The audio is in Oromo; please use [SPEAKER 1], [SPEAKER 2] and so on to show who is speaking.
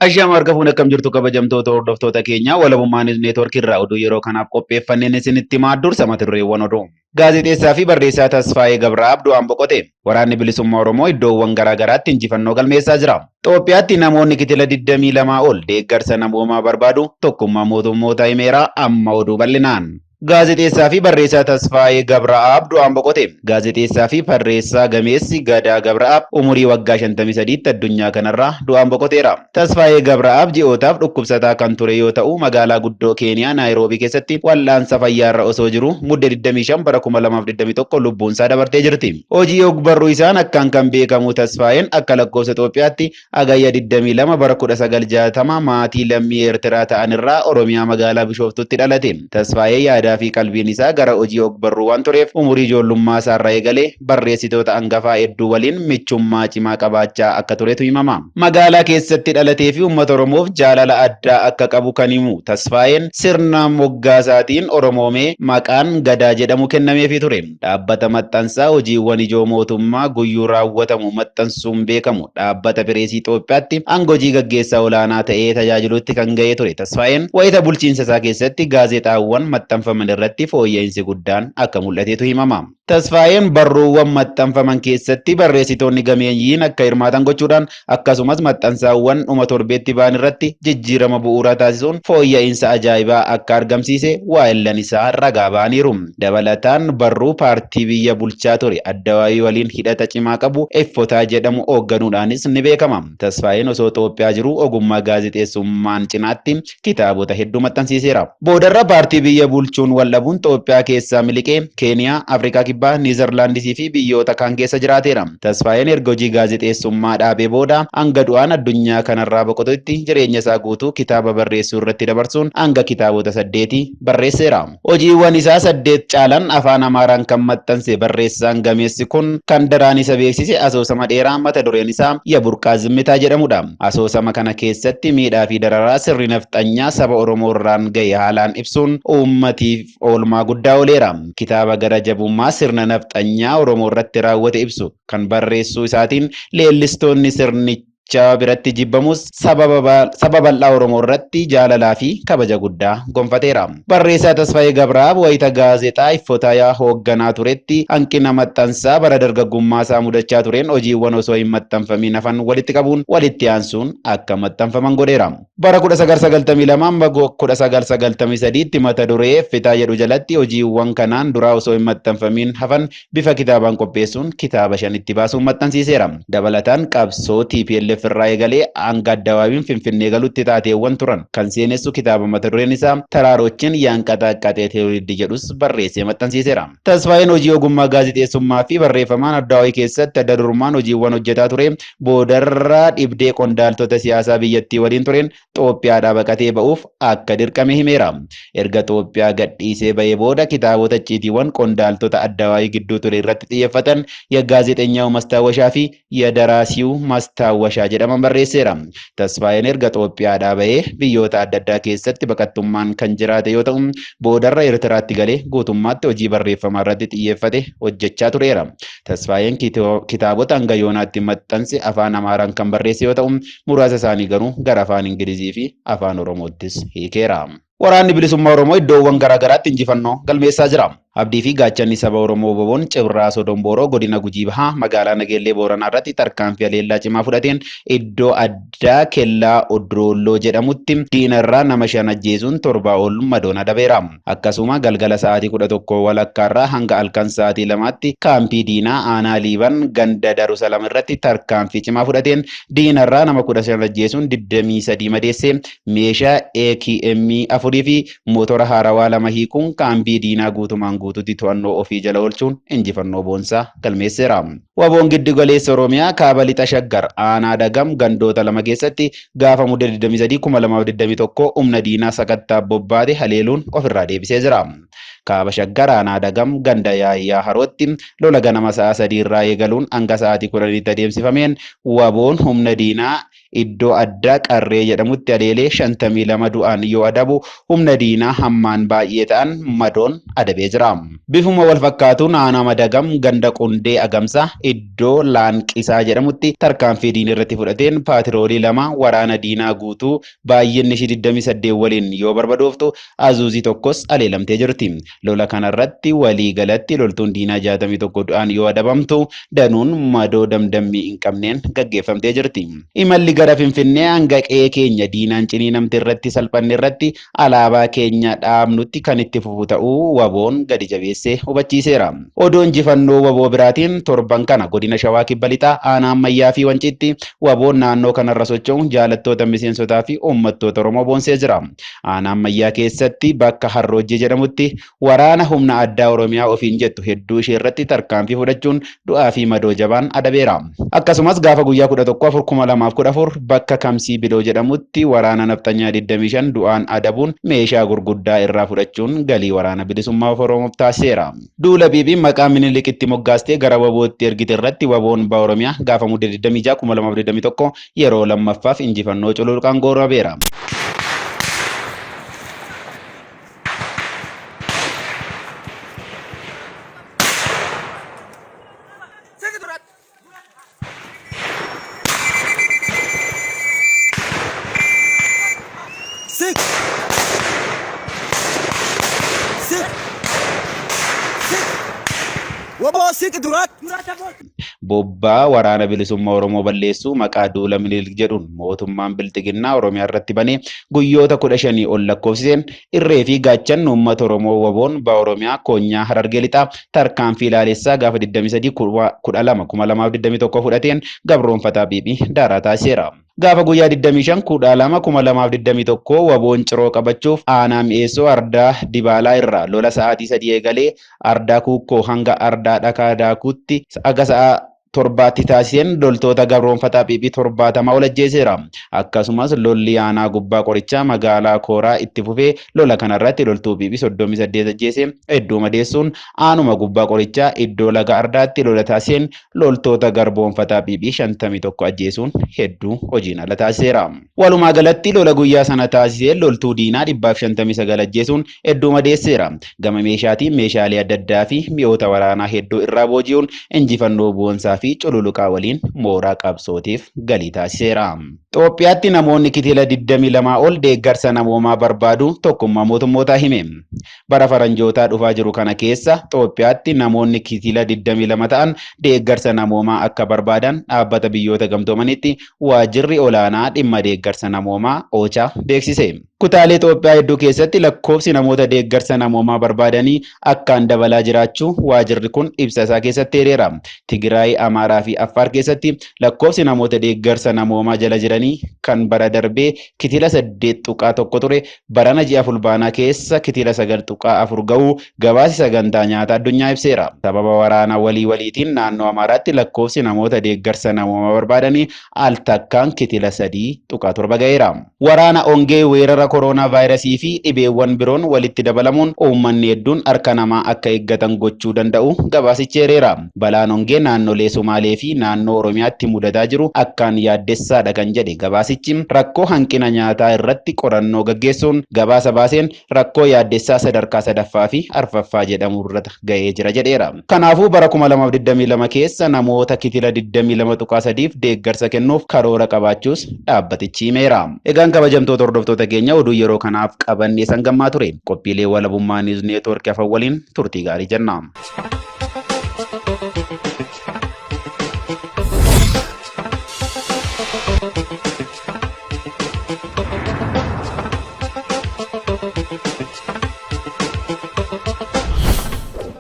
[SPEAKER 1] Ashaama harka fuune akkam jirtu kabajamtoota hordoftoota keenya Walabummaa News Network irraa oduu yeroo kanaaf qopheeffanneen isinitti himaa dursa mata dureewwan oduu. Gaazexeessaa fi barreessaa Tasfaayee Gabra'aab du'aan boqote. Waraanni Bilisummaa Oromoo iddoowwan garaa garaatti injifannoo galmeessaa jira. Xoophiyaatti namoonni kitila 22 ol deeggarsa namoomaa barbaadu tokkummaa mootummoota himeera amma oduu bal'inaan. Gaazexeessaa fi barreessaa Tasfaayee Gabra'aab du'aan boqote. Gaazexeessaa fi barreessaa gameessi Gadaa Gabra'aab umurii waggaa 53tti addunyaa kanarraa du'aan boqoteera. Tasfaayee Gabra'aab ji'ootaaf dhukkubsataa kan ture yoo ta'u, magaalaa guddoo Keeniyaa Naayiroobii keessatti wal'aansa fayyaarra osoo jiru Mudde 25 bara 2021 lubbuunsaa dabartee jirti. Hojii ogbarruu isaan akkaan kan beekamu Tasfaayeen akka lakkoofsa Itoophiyaatti Hagayya 22 bara 1960 maatii lammii Eertiraa ta'an irraa Oromiyaa magaalaa Bishooftuutti dhalate. Tasfaayee yaadaa fi qalbiin isaa gara hojii ogbarruu waan tureef umurii ijoollummaa isaarraa eegalee barreessitoota angafaa hedduu waliin michummaa cimaa qabaachaa akka turetu himama. Magaalaa keessatti dhalatee fi uummata Oromoof jaalala addaa akka qabu kan himu Tasfaayeen sirna moggaasaatiin Oromoomee maqaan Gadaa jedhamu kennameefii ture. Dhaabbata maxxansaa hojiiwwan ijoo mootummaa guyyuu raawwatamu maxxansuun beekamu Dhaabbata Pireesii Itoophiyaatti hanga hojii gaggeessaa olaanaa ta'ee tajaajiluutti kan ga'ee ture Tasfaayeen, wayita bulchiinsa isaa keessatti gaazexaawwan maxxanfaman irratti fooyya'insi guddaan akka mul'atetu himama. Tasfaayeen barruuwwan maxxanfaman keessatti barreessitoonni gameeyyiin akka hirmaatan gochuudhaan akkasumas maxxansaawwan dhuma torbeetti ba'an irratti jijjiirama bu'uuraa taasisuun fooyya'insa ajaa'ibaa akka argamsiise waa'ellan isaa ragaa ba'aniiru. Dabalataan barruu paartii biyya bulchaa ture Addawaayii waliin hidhata cimaa qabu Effotaa jedhamu hoogganuudhaanis ni beekama. Tasfaayeen osoo Xoophiyaa jiruu ogummaa gaazexeessummaan cinaatti kitaabota hedduu maxxansiiseera. Boodarra paartii biyya bulchuun waldhabuun Xoophiyaa keessaa miliqee Keeniyaa, Afrikaa Kibbaa, Niizarlaandisii fi biyyoota kaan keessa jiraateera. Tasfaayeen erga hojii gaazexeessummaa dhaabee booda hanga du'aan addunyaa kanarraa boqotutti jireenya isaa guutuu kitaaba barreessuu irratti dabarsuun hanga kitaabota saddeetii barreesseera. Hojiiwwan isaa saddeet caalan afaan Amaaraan kan maxxanse barreessaan gameessi kun kan daraan isa beeksise asoosama dheeraa mata dureen isaa Yaburqaa Zimmitaa jedhamudha. Asoosama kana keessatti miidhaa fi dararaa sirni nafxanyaa saba Oromoo irraan gahe haalaan ibsuun uummatiif oolmaa guddaa ooleera. Kitaaba gara jabummaa sirna nafxanyaa Oromoo irratti raawwate ibsu kan barreessuu isaatiin leellistoonni sirnichaa biratti jibbamus saba bal'aa Oromoo irratti jaalalaa fi kabaja guddaa gonfateera. Barreessaa Tasfaayee Gabra'aab wayita gaazexaa Iffotaayaa hoogganaa turetti hanqina maxxansaa bara dargaggummaa isaa mudachaa tureen hojiiwwan osoo hin maxxanfamiin hafan walitti qabuun walitti aansuun akka maxxanfaman godheera. Bara 1992 amma 1993tti mata duree Effitaa jedhu jalatti hojiiwwan kanaan duraa osoo hin maxxanfamiin hafan bifa kitaabaan qopheessuun kitaaba shan itti baasuun maxxansiiseera. Dabalataan qabsoo tplf irraa eegalee hanga addabaabiin Finfinnee galutti taateewwan turan kan seenessu kitaaba mata dureen isaa Taraarochin Yaanqaxaqqaxe Tiwuliddi jedhus barreessee maxxansiiseera. Tasfaayeen hojii ogummaa gaazexeessummaa fi barreeffamaan Addawaayii keessatti adda durummaan hojiiwwan hojjetaa ture boodarra dhibdee qondaaltota siyaasaa biyyattii waliin tureen Xoophiyaadhaa baqatee ba'uuf akka dirqame himeera. Erga Xoophiyaa gadhiisee ba'ee booda kitaabota icciitiiwwan qondaaltota Addawaayii gidduu ture irratti xiyyeeffatan Yagaazeexenyaw Mastaawwashaa fi Yadaraasiw Mastaawwashaa jedhaman barreesseera. Tasfaayeen erga Xoophiyaadhaa ba'ee biyyoota adda addaa keessatti baqattummaan kan jiraate yoo ta'u, boodarra Ertiraatti galee guutummaatti hojii barreeffamaa irratti xiyyeeffate hojjechaa tureera. Tasfaayeen kitaabota hanga yoonaatti maxxanse afaan Amaaraan kan barreesse yoo ta'u, muraasa isaanii garuu gara afaan Ingilizii fi afaan Oromoottis hiikeera. Waraanni Bilisummaa Oromoo iddoowwan garaa garaatti injifannoo galmeessaa jira. Abdii fi gaachanni saba Oromoo Woboon Cibraa Sodombooroo godina Gujii Bahaa magaalaa Nageellee Booranaa irratti tarkaanfii haleellaa cimaa fudhateen iddoo addaa Kellaa Odroolloo jedhamutti diina irraa nama 5 ajjeesuun 7 ol madoon adabeera. Akkasuma galgala sa'aatii 11 walakkaarraa hanga halkan sa'aatii 2tti kaampii diinaa aanaa Liiban ganda Darusalam irratti tarkaanfii cimaa fudhateen diina irraa nama 15 ajjeesuun 23 madeessee meeshaa AKM 4 fi motora haarawaa 2 hiikuun kaampii diinaa guutumaan guututti to'annoo ofii jala oolchuun injifannoo boonsaa galmeesseera. Waboon Giddu Galeessa Oromiyaa Kaaba Lixa Shaggar Aanaa Dagam gandoota lama keessatti gaafa Mudde 23, 2021 humna diinaa sakattaaf bobbaate haleeluun ofirraa deebisee jira. Kaaba Shaggar Aanaa Dagam ganda Yaayyaa Harootti lola ganama sa'a 3 irraa eegaluun hanga sa'aatii 10tti adeemsifameen WBOn humna diinaa iddoo addaa Qarree jedhamutti haleelee 52 du'aan yoo adabu humna diinaa hammaan baay'ee ta'an madoon adabee jira. Bifuma wal fakkaatuun Aanaa Dagam ganda Qundee Agamsaa iddoo Laanqisaa jedhamutti tarkaanfii diinni irratti fudhateen paatiroolii 2 waraana diinaa guutuu baay'inni ishii 28 waliin yoo barbadooftu Azuuzii tokkos aleelamtee jirti. Lola kanarratti walii galatti loltuun diinaa 61 du'aan yoo adabamtu danuun madoo damdammii hin qabneen gaggeeffamtee jirti. Imalli gara Finfinnee hanga qe'ee keenya diinaan ciniinamte irratti salphanne irratti alaabaa keenya dhaabnutti kan itti fufu ta'uu WBOn gadi jabeessee hubachiiseera. Oduu injifannoo wbo biraatiin torban kana godina Shawaa Kibba Lixaa aanaa Ammayyaa fi Wanciitti WBOn naannoo kanarra socho'u jaalattoota miseensotaa fi uummattoota Oromoo boonsee jira. Aanaa Ammayyaa keessatti bakka Harroojjii jedhamutti waraana humna addaa Oromiyaa ofiin jettu hedduu ishee irratti tarkaanfii fudhachuun du'aa fi madoo jabaan adabeera. Akkasumas gaafa guyyaa 11 4 2014 bakka Kamsii Biloo jedhamutti waraana nafxanyaa 25 du'aan adabuun meeshaa gurguddaa irraa fudhachuun galii waraana bilisummaa Oromoof taasiseera. Duula PPn maqaa Minilik itti moggaastee gara WBOtti ergite irratti WBOn Baha Oromiyaa gaafa Mudde 26 2021 yeroo lammaffaaf injifannoo cululuqaan goolabeera.
[SPEAKER 2] Six. Six. Six. Waboo siqi duraatti.
[SPEAKER 1] Bobbaa Waraana Bilisummaa Oromoo balleessuu maqaa duula Minilik jedhuun mootummaan Bilxiginnaa Oromiyaa irratti banee guyyoota 15 ol lakkoofsiseen irree fi gaachanni uummata Oromoo WBOn Baha Oromiyaa Koonyaa Harargee Lixaa tarkaanfii laalessaa gaafa 23 12 2021 fudhateen gabroonfataa PP daaraa taasiseera. Gaafa guyyaa 25 12 2021 WBOn Ciroo qabachuuf aanaa Mi'eessoo Ardaa Dibaalaa irraa lola sa'aatii 3 eegalee Ardaa Kuukkoo hanga Ardaa Dhakaa Daakuutti haga sa'a torbaatti taasiseen loltoota gabroonfataa PP 70 ol ajjeeseera. Akkasumas lolli aanaa Gubbaa Qorichaa magaalaa Kooraa itti fufee lola kanarratti loltuu PP 38 ajjeesee hedduu madeessuun aanuma Gubbaa Qorichaa iddoo Laga Ardaatti lola taasiseen loltoota garboonfataa PP 51 ajjeesuun hedduu hojiin ala taasiseera. Walumaa galatti lola guyyaa sana taasiseen loltuu diinaa 159 ajjeesuun hedduu madeesseera. Gama meeshaatiin meeshaalee adda addaa fi mi'oota waraanaa hedduu irraa booji'uun injifannoo boonsaa fi cululuqaa waliin mooraa qabsootiif galii taasiseera. Xoophiyaatti namoonni kitila 22 ol deeggarsa namoomaa barbaadu Tokkummaa Mootummootaa hime. Bara faranjootaa dhufaa jiru kana keessa Xoophiyaatti namoonni kitila 22 ta'an deeggarsa namoomaa akka barbaadan Dhaabbata Biyyoota Gamtoomaniitti Waajjirri Olaanaa Dhimma Deeggarsa Namoomaa, OCHA, beeksise. Kutaalee Xoophiyaa hedduu keessatti lakkoofsi namoota deeggarsa namoomaa barbaadanii akkaan dabalaa jiraachuu waajirri kun ibsa isaa keessatti eereera. Tigiraay, Amaaraa fi Affaar keessatti lakkoofsi namoota deeggarsa namoomaa jala jiranii kan bara darbee kitila 8.1 ture barana ji'a Fulbaanaa keessa kitila 9.4 ga'uu gabaasi Sagantaa Nyaata Addunyaa ibseera. Sababa waraana walii waliitiin naannoo Amaaraatti lakkoofsi namoota deeggarsa namoomaa barbaadanii al takkaan kitila 3.7 ga'eera. Waraana, ongee, weerara koroonaavaayirasii fi dhibeewwan biroon walitti dabalamuun uummanni hedduun harka namaa akka eeggatan gochuu danda'uu gabaasichi eereera. Balaan ongee naannolee Sumaalee fi naannoo Oromiyaatti mudataa jiru akkaan yaaddessaadha kan jedhe gabaasichi, rakkoo hanqina nyaataa irratti qorannoo gaggeessuun gabaasa baaseen rakkoo yaaddessaa sadarkaa sadaffaa fi arfaffaa jedhamurra ga'ee jira jedheera. Kanaafuu bara 2022 keessa namoota kitila 22.3f deeggarsa kennuuf karoora qabaachuus dhaabbatichi himeera. Egaan kabajamtoota hordoftoota keenya oduu yeroo kanaaf qabannee sangammaa ture. Qophiilee Walabummaa News Network hafan waliin turtii gaarii jenna.